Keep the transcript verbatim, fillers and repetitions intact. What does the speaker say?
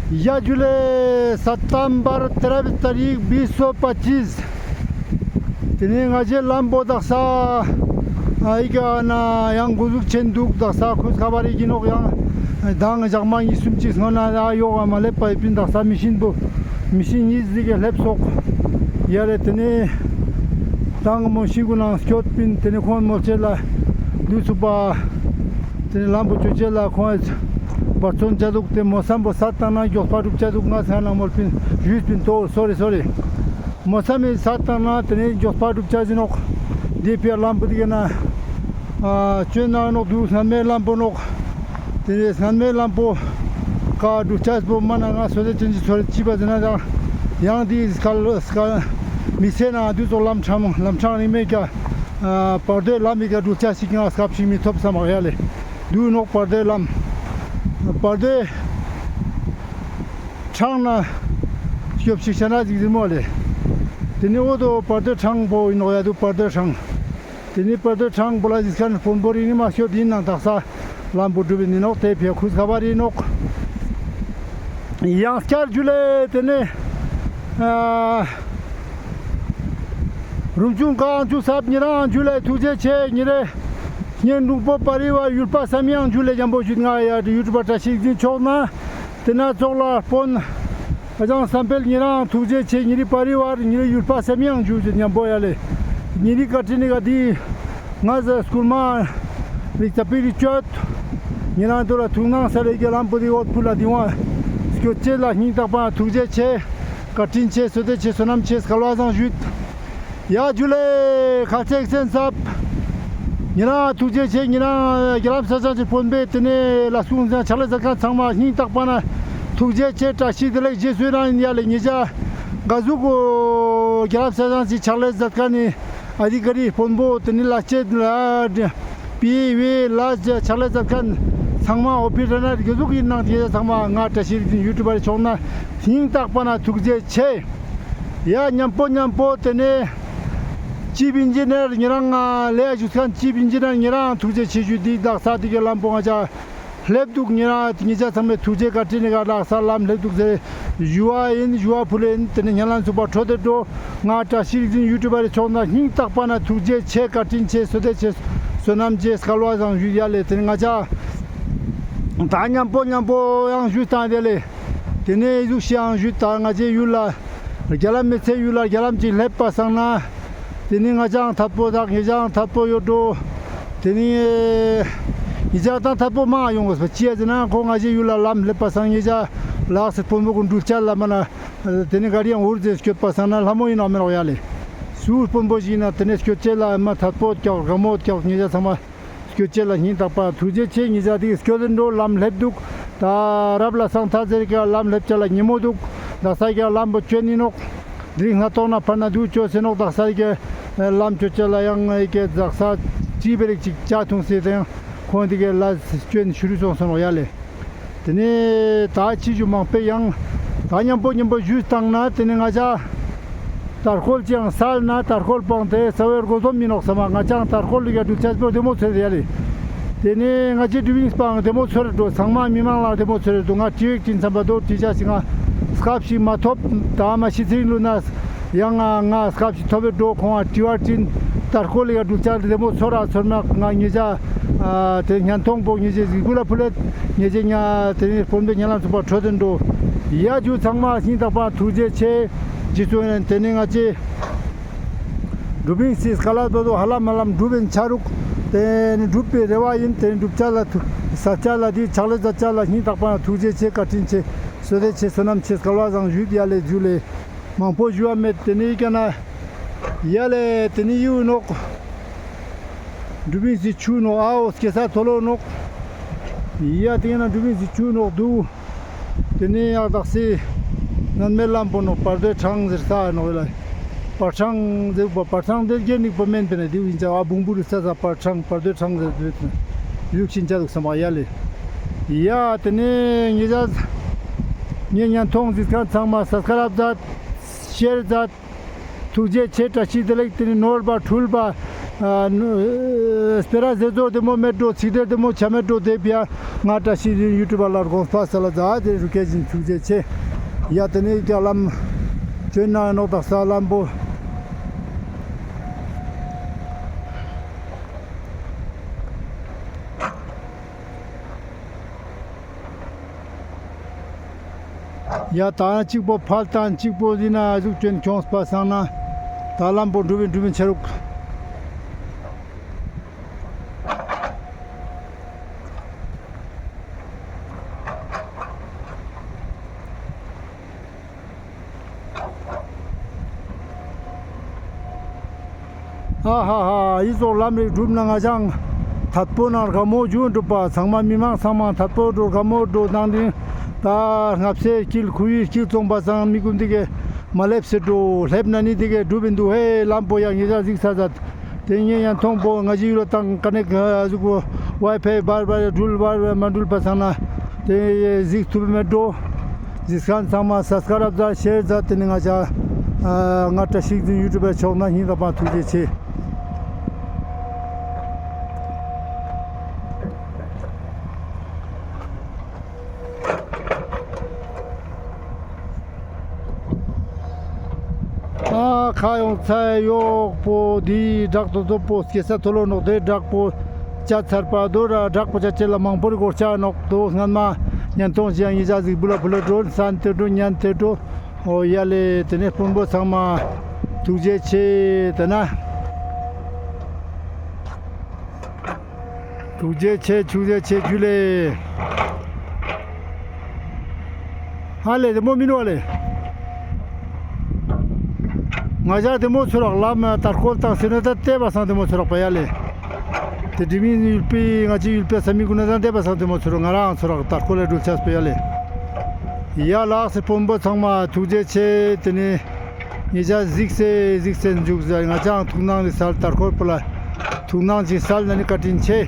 ཡ་ཇུ་ལེ། སེབ་ཏེམ་བར་ཏེ་ར་བི་ཏ་རིག་བིས་སོ་པ་ཅིས། ཏེ་ནེ་ང་ཞའི་ལམ་བོ་དག་ས་ཨ་ཨི་ཀ་ན་ཡང་གོ་ཟུག་ཆེན་དུག། དག་ས་ཁུ་ཁ་བ་རི་གི་ནོག། ཡང་དང་ཞག་མ་ཉིས་སུམ་ཅིག་སྔོན་ན་ཡོག་མ་ལེབ་པ་ཨིན་པིན། དག་ས་མི་ཤིན་བོ་མི་ཤིན་ཉིས་ཟིག་གི་ལེབ་སོག་ཡ་ལེ། ཏེ་ནེ་དང་མོ་ཤིན་གུན་ནང་སྐྱོད་པིན། ཏེ་ནེ་ཁོང་མོལ་ཅེས་ལ་དུས་ཚུགས་པ། ཏེ་ནེ་ལམ་བོ་ཅོ་ཅེས་ལ་ཁོང་འབད་བརྩོན་ཅོ་དུག། ཏེ་མོ་སམ་བོ་སད་ཏང་ན་གྱོགས་པ་གྲུབ་ཅ་དུག། ང་ཚང་ནང་མོལ་པིན་ཞུས་པིན་ཏོ། སོ་རི་སོ་རི། མོ་སམ་མི་སད་ཏང་ན་ཏེ་ནེ་གྱོགས་པ་གྲུབ་ཅ་ཟིན་ནོག། ཏེ་ཕི་ལམ་བོ་ཏེ་ག་ན་ཨ་ཅོ་ན་ནོག་དུག། སྔན་མའི་ལམ་བོ་ནོག། ཏེ་ནེ་སྔན་མའི་ལམ་བོ་ཀ་གྲུབ་ཅ་བོ་མ་ན་ང་སོ་ཏེ་ཅན་ཅི་སོ་རི་ཅི་བ་ཟེར་ན་ཡང་ཡང་ཏེ་སྐལ་སྐལ་མི་ཚེ་ན་དུས་ཚོད་ལམ་འཕྲང་ལམ་འཕྲང་རིང་མེད་ཀ་ཨ་བར་དོའི་ལམ་མི་ཀ་གྲུབ་ཅ་ཞིག་ང་སྐབས་ཤིག་མི་ཐོབ་ས་མ་ཡ་ལེ། དུག་ནོག་བར་དོའི་ལམ། བར་དོའི་འཕྲང་ན་སྐྱོབ་ཤིག་ཤ་ན་ཟིག་ཟིག་མོ་ལེ། ཏེ་ནེ་འོ་དོ་བར་དོའི་འཕྲང་བོ་ཨིན་ནོག་ཡ་དུག་བར་དོའི་འཕྲང་། ཏེ་ནེ་བར་དོའི་འཕྲང་བོ་ལ་ཟིག་ཁན་དཔོན་པོ་རིག་ནི་མ་སྐྱོད་ཨིན་ན་དག་ས་ལམ་བོ་གྲུབ་ཨིན་ནོག། ཏེ་ཕི་ཁུ་ཁ་བ་རི་ནོག། ཡང་སྐྱར་ཇུ་ལེ། ཏེ་ནེ་ཨ་རུམ་ཆུང་ཀའང་ཆུ་སབ་ཉེ་རང་ཇུ་ལེ། ཐུགས་རྗེ་ཆེ་ཉེ་རེ། ཉེ་འབྲུག་པོ་པ་རི་བར་ཡུལ་པ་སམ་ཡང་ཇུ་ལེ། ཉམ་པོ་ཞུ་ང་ཡ་ཡུ་ཊུབ་བཀྲ་ཤིས་རིག་འཛིན་ཕྱོགས་ན། ཏེ་ན་ཙོགས་ལ་དཔོན་ཨ་ཅང་བསམ་འཕེལ་ཉེ་རང་ཐུགས་རྗེ་ཆེ། ཉེ་རི་པ་རི་བར་ཉེ་རི་ཡུལ་པ་སམ་ཡང་ཇུ་ལེ། ཉམ་པོ་ཡ་ལེ། ཉེ་རི་བཀའ་དྲིན་ནི་ག་ཏེ་ང་ཟ་སྐུལ་མ་རིག་ཙ་པིག་རི་ཅོད། ཉེ་རང་དོ་ར་ཐུགས་སྣང་ས་ལེ་གི་ལམ་བོ་ཏེ་འོད་ཕུལ་ལ་ཏེ་བ་སྐྱོད་ཅེས་ལ་སྙིང་ཐག་པ་ཐུགས་རྗེ་ཆེ། བཀའ་དྲིན་ཆེ། བསོད་བདེ་ཆེ། བསོད་ནམས་ཆེ། སྐལ་བ་བཟང་ཞུས། ཡ་ཇུ་ལེ། ཁ་ཚེག་སེན་སབ། ཉེ་རང་ཐུགས་རྗེ་ཆེ། ཉེ་རང་རྒྱ་ལམ་ས་ཅང་ཅིག་དཔོན་པོའི་ཏེ་ནེ་ལ་སུང་ཟང་ཕྱག་ལས་མཛད་ཁན་ཚང་མ་སྙིང་ཐག་པ་ན་ཐུགས་རྗེ་ཆེ། བཀྲ་ཤིས་བདེ་ལེགས་རྗེས་སུ་ཡི་རང་ཨིན། ཡ་ལེ་ཉེ་ཞ་ག་ཟུག་གོ་རྒྱ་ལམ་ས་ཅང་ཅིག་ཕྱག་ལས་མཛད་ཁན་ནི་ཨ་དི་ཀ་རི་དཔོན་པོ་ཏེ་ནེ་ལ་ཅེ་ལ་པི་ཝི་ལ་ཕྱག་ལས་མཛད་ཁན་ཚང་མ་འོ་ཕི་ར་ན་ག་ཟུག་ཨིན་ནང་ཉེ་ཞ་ཚང་མ་ང་བཀྲ་ཤིས་རིག་འཛིན་ཡུ་ཊུབ་བར་ཕྱོགས་ན་སྙིང་ཐག་པ་ན་ཐུགས་རྗེ་ཆེ། ཡ་ཉམ་པོ་ཉམ་པོ་ཏེ་ནེ་ཅིབ་ཨིན་ཇི་ནེར་ཉེ་རང་ང་ལེ་ཞུ་ཁན་ཅིབ་ཨིན་ཇི་ནེར་ཉེ་རང་ཐུགས་རྗེ་ཆེ་ཞུ། ཏེ་དག་ས་ཏེ་གི་ལམ་བོ་ང་ཅ་ལེབ་དུག། ཉེ་རང་ཉེ་ཞ་ཚང་མའི་ཐུགས་རྗེ་བཀའ་དྲིན་ནི་ག་དག་ས་ལམ་ལེབ་དུག་ཟེར་ཞུ་བ་ཨིན། ཞུ་བ་ཕུལ་ཨིན། ཏེ་ནེ་ཉེ་ལམ་ཚུགས་པ་འཕྲོད་དེ་འགྲོ། ང་བཀྲ་ཤིས་རིག་འཛིན་ཡུ་ཊུབ་བར་ཕྱོགས་ན་སྙིང་ཐག་པ་ན་ཐུགས་རྗེ་ཆེ། བཀའ་དྲིན་ཆེ། བསོད་བདེ་ཆེ། བསོད་ནམས་ཆེ། སྐལ་བ་བཟང་ཞུ། ཡ་ལེ་ཏེ་ནེ་ང་ཅ་ད་ཉམ་པོ་ཉམ་པོ་ཡང་ཞུ་སྟངས་ཏེ་ལེ། ཏེ་ནེ་ཨི་ཟུག་ཤིག་ཡང་ཞུས་ད་ང་ཅའི་ཡུལ་ལ་རྒྱ་ལམ་མི་ཚེ་ཡུལ་ལ་རྒྱ་ལམ་ཅིག་ལེབ་པ་སང་ན། ཏེ་ནེ་ང་ཅའང་ཐད་པོ་དག་ཉེ་ཞའང་ཐད་པོ་ཡོད་འགྲོ། ཏེ་ནེ་ཉེ་ཞ་དང་ཐད་པོ་མང་ཡོང་གོས་པ་ཅི་ཡ་ཟེར་ན་ཁོ་ང་ཅའི་ཡུལ་ལ་ལམ་ལེབ་པ་སང་ཉེ་ཞ་ལགས་སེ་དཔོན་པོ་གུན་འགྲུལ་ཆ་ལ་མ་ན། ཏེ་ནེ་ག་རི་ཡང་འུར་ཟེར་སྐྱོད་པ་སང་ན་ལྷ་མོ་ཨིན་ནོག་མེན་ནོག་ཡ་ལེ། སུ་དཔོན་པོ་ཞིག་ཨིན་ན་ཏེ་ནེ་སྐྱོད་ཅེས་ལ་མ་ཐད་པོ་ཀྱག་དགའ་མོ་ཀྱག་ཉེ་ཞ་ཚང་མ། སྐྱོད་ཅེས་ལ་སྙིང་ཐག་པ་ཐུགས་རྗེ་ཆེ། ཉེ་ཞ་ཏེ་སྐྱོད་དེ་འགྲོ་ལམ་ལེབ་དུག། ད་རབ་ལ་སང་ཐ་ཟེར་ག་ལམ་ལེབ་ཅ་ལ་ཉེ་མོ་དུག། དག་ས་ག་ལམ་བོ་ཅོ་ཨིན་ནོག། དེ་རིང་སྔ་ཏོག་ན་ཕར་ན་དུག་ཅོ་ཟེར་ནོག། དག་ས་ག་ལམ་ཅོ་ཅ་ལ་ཡང་ཨེ་ག་དག་ས་ཅི་བེ་རིག་ཅིག་ཅ་ཐུང་ཟེར་ཏེ་ཡང་ཁོང་ཏེ་ག་ལ་ཅོ་ཨིན་ཤུ་རུ་སོང་སོང་ནོག་ཡ་ལེ། ཏེ་ནེ་ད་ཅི་ཞུ་མང་པོ་ཡང་ད་ཉམ་པོ་ཉམ་པོ་ཞུས་ཏང་ན་ཏེ་ནེ་ང་ཅ་དར་ཁོལ་ཅིག་ཡང་སལ་ན་དར་ཁོལ་པང་ཏེ་ས་བོའི་རྒོ་ཟོམ་མི་ནོག་ས་མ་ང་ཅའང་དར་ཁོལ་ལི་ག་འགྲུལ་ཆས་པོ་བདེ་མོ་ཚོར་ཡ་ལེ། ཏེ་ནེ་ང་ཅའི་འགྲུལ་བིངས་པའང་བདེ་མོ་ཚོར་འགྲོ། ཚང་མ་མི་མང་ལ་བདེ་མོ་ཚོར་འགྲོ། ང་ཏི་ཝེག་ཏིན་ཚན་པ་དོ་ཏི་ཅ་ཞིག་ང་སྐབས་ཤིག་མ་ཐོབ་ད་མ་ཤི་ཚིག་ལུ་ན། ཡང་ང་ང་སྐབས་ཤིག་ཐོབ་པའི་འགྲོ་ཁོང་ང་ཏི་ཝེག་ཏིན་དར་ཁོལ་ལི་ག་འགྲུལ་ཆས་བདེ་མོ་ཚོར་ར་ཚོར་མ་ང་ཉེ་ཞ་ཨ་ཏེ་ཉན་ཐོང་པོ་ཉེ་ཞའི་གུ་ལ་ཕུལ་ལེད། ཉེ་ཞ་ང་ཏེ་ནེ་དཔོན་པོའི་ཉན་ལ་ཚུགས་པ་འཕྲོད་དེ་འགྲོ། ཡ་ཇུ་ཚང་མ་སྙིང་ཐག་པ་ཐུགས་རྗེ་ཆེ། ཇི་སུ་ཡིན་ཏེ་ནེ་ང་ཅའི་འགྲུལ་བིངས་སི་སྐལ་བ་དོ་ཧ་ལམ་ཧ་ལམ་འགྲུབ་ཨིན་ཆ་རུག། ཏེ་ནེ་འགྲུབ་པའི་རེ་བ་ཨིན། ཏེ་ནེ་འགྲུབ་ཅ་ལ་ཐུགས་ས་ཅ་ལ་ཏེ་ཕྱག་ལས་མཛད་ཅ་ལ་སྙིང་ཐག་པ་ན་ཐུགས་རྗེ་ཆེ། བཀའ་དྲིན་ཆེ། བསོད་བདེ་ཆེ། བསོད་ནམས་ཆེ། སྐལ་བ་བཟང་ཞུས། ཡ་ལེ་ཇུ་ལེ། མང་པོ་ཞུ་བ་མེད། ཏེ་ནེ་ཨི་ཀ་ན་ཡ་ལེ་ཏེ་ནེ་ཡུ་ནོག། འགྲུལ་བིངས་སི་ཆུ་ནོག། ཨའོ་སྐྱེ་ས་ཐོ་ལོ་ནོག། ཡ་ཏེ་ནེ་འགྲུལ་བིངས་སི་ཆུ་ནོག་དུག། ཏེ་ནེ་ཡང་དག་སེ་སྔན་མའི་ལམ་པོ་ནོག། བར་དོའི་འཕྲང་ཟེར་ས་ནོག་ལ། བར་འཕྲང་ཟེར་བ་བར་འཕྲང་དེ་རྒྱན་ནིག་པ་མེན་པེ་ན་དེ་བིན་ཅ་ཨ་བུང་བུ་རུ་ས་ས་བར་འཕྲང་བར་དོའི་འཕྲང་ཟེར་དུས་ཡུག་ཤིན་ཅ་དུག་སམ་ཡ་ལེ། ཡ་ཏེ་ནེ་ཉེ་ཞ་ཉེ་ཉན་ཐོང་ཟིག་ཁན་ཚང་མ་སབ་སི་ཀ་རབ་མཛད་ཤེར་མཛད། ཐུགས་རྗེ་ཆེ། བཀྲ་ཤིས་བདེ་ལེགས། ཏེ་ནེ་ནོར་བ་འཁྲུལ་བ་ ཨ་ནུ་སྤེ་ར་ཟེར་ཚོ་དེ་མོ་མེད་འགྲོ། ཚིག་དེ་དེ་མོ་ཆ་མེད་འགྲོ། དེ་ཕི་ཡ་ང་བཀྲ་ཤིས་ཡུ་ཊུབ་པ་ལ་དགོངས་པ་སལ་ལ་ཛ་དེ་རུ་ཁེ་ཅིན་ཐུགས་རྗེ་ཆེ། ཡ་དེ་ནས་ཀྱ་ལམ་བྱོན་ན་ནོག་དག་ས་ལམ་པོ། ཡ་ད་གཅིག་པོ་ཕལ་དང་གཅིག་པོ་ཟིན་ན་ཟུག་ཅན་ཁྱོངས་པ་སང་ན་ད་ལམ་པོ་འགྲུབ་བིན་འགྲུབ་བིན་ཆ་རུག། ཨ་ཧ་ཧ། འི་ཙོགས་ལམ་རིག་གྲུབ་ན་ང་ཅང་ཐད་པོ་ནང་དགའ་མོ་བྱུང་འགྲུབ་པ། ཚང་མ་མི་མང་ཚང་མ་ཐད་པོ་འགྲོ་དགའ་མོ་འགྲོ་ནང་དེ་ད་སྔ་ཕྱི་དཀྱིལ་ཁུ་བའི་དཀྱིལ་ཙོང་པ་ཚང་མི་ཀུན་དེ་གའི་མ་ལེབ་སེ་འགྲོ། ལེབ་ན་ནི་དེ་གའི་གྲུབ་བིན་འདུག། ཧེ་ལམ་པོ་ཡང་ངེ་ཅག་གཟིགས་ས་ཟ། དེ་ངས་ཡང་མཐོང་པོ་ང་ཅི་ཡུལ་ལ་དང་ཀ་ནེག་ཨ་ཟུག་གོ་ཝའི་ཕའི་བར་བར་འགྲུལ་བར་བར་མ་འགྲུལ་པ་སང་ན་དེ་གཟིགས་ཐུབ་མེད་འགྲོ། གཟིགས་མཁན་ཚང་མ་སབ་སི་ཀ་རབ་ཛད་ཤེར་ཛད། དེ་ནི་ང་ཅག་ཨ་ང་བཀྲ་ཤིས་འཛིན་ཡུ་ཊུབ་པའི་ཕྱོགས་ནས་སྙིང་ཐག་པ་ཐུགས་རྗེ་ཆེ། ཨ་ཁ་ཡོང་ཚ་ཡོག་པོ་དེ་བྲག་ཏོ་ཏོ་པོ་སྐྱེ་ས་ཐོ་ལོ་ནོག། དེ་བྲག་པོ་ཅ་ཚར་པ་དོ་ར་བྲག་པོ་ཅ་ཅེ་ལ་མང་པོར་སྒོར་ཆ་ནོག། དོ་སྔན་མ་ཉན་ཐོང་ཞིག་ཡང་ཡི་ཅག་གཟིགས་བུ་ལ་བུ་ལ་འགྲོ་སན་ཏེ་འགྲོ་ཉན་ཏེ་འགྲོ། འོ་ཡ་ལེ། དེ་ནས་དཔོན་པོ་ཚང་མ་ཐུགས་རྗེ་ཆེ། དེ་ན། ཐུགས་རྗེ་ཆེ། ཐུགས་རྗེ་ཆེ་ཇུ་ལེ། ཧ་ལེ་དེ་མོ་མིན་བ་ལེ། ང་ཅག་དེ་མོ་ཚུར་རག་ལམ་དར་ཁོལ་དང་སེ་ནོ་ད་བལྟས་པ་སང་དེ་མོ་ཚུར་རག་པ་ཡ་ལེ། དེ་འདྲི་མིན་ཡུལ་པི་ང་ཅི་ཡུལ་པེ་ས་མི་ཀུན་ན་ད་བལྟས་པ་སང་དེ་མོ་ཚུར་རག། ང་རང་ཚུར་རག་དར་ཁོལ་ལ་འགྲུལ་ཆས་པ་ཡ་ལེ། ཡ་ལགས་སེ་དཔོན་པོ་ཚང་མ་ཐུགས་རྗེ་ཆེ། དེ་ནས་ངེ་ཅག་གཟིགས་སེ་གཟིགས་སེ་འཇུག་ཟེར། ང་ཅག་ཐུགས་སྣང་ལི་སལ་དར་ཁོལ་པོ་ལ་ཐུགས་སྣང་ཅིག་སལ་ན་ནི་བཀའ་དྲིན་ཆེ།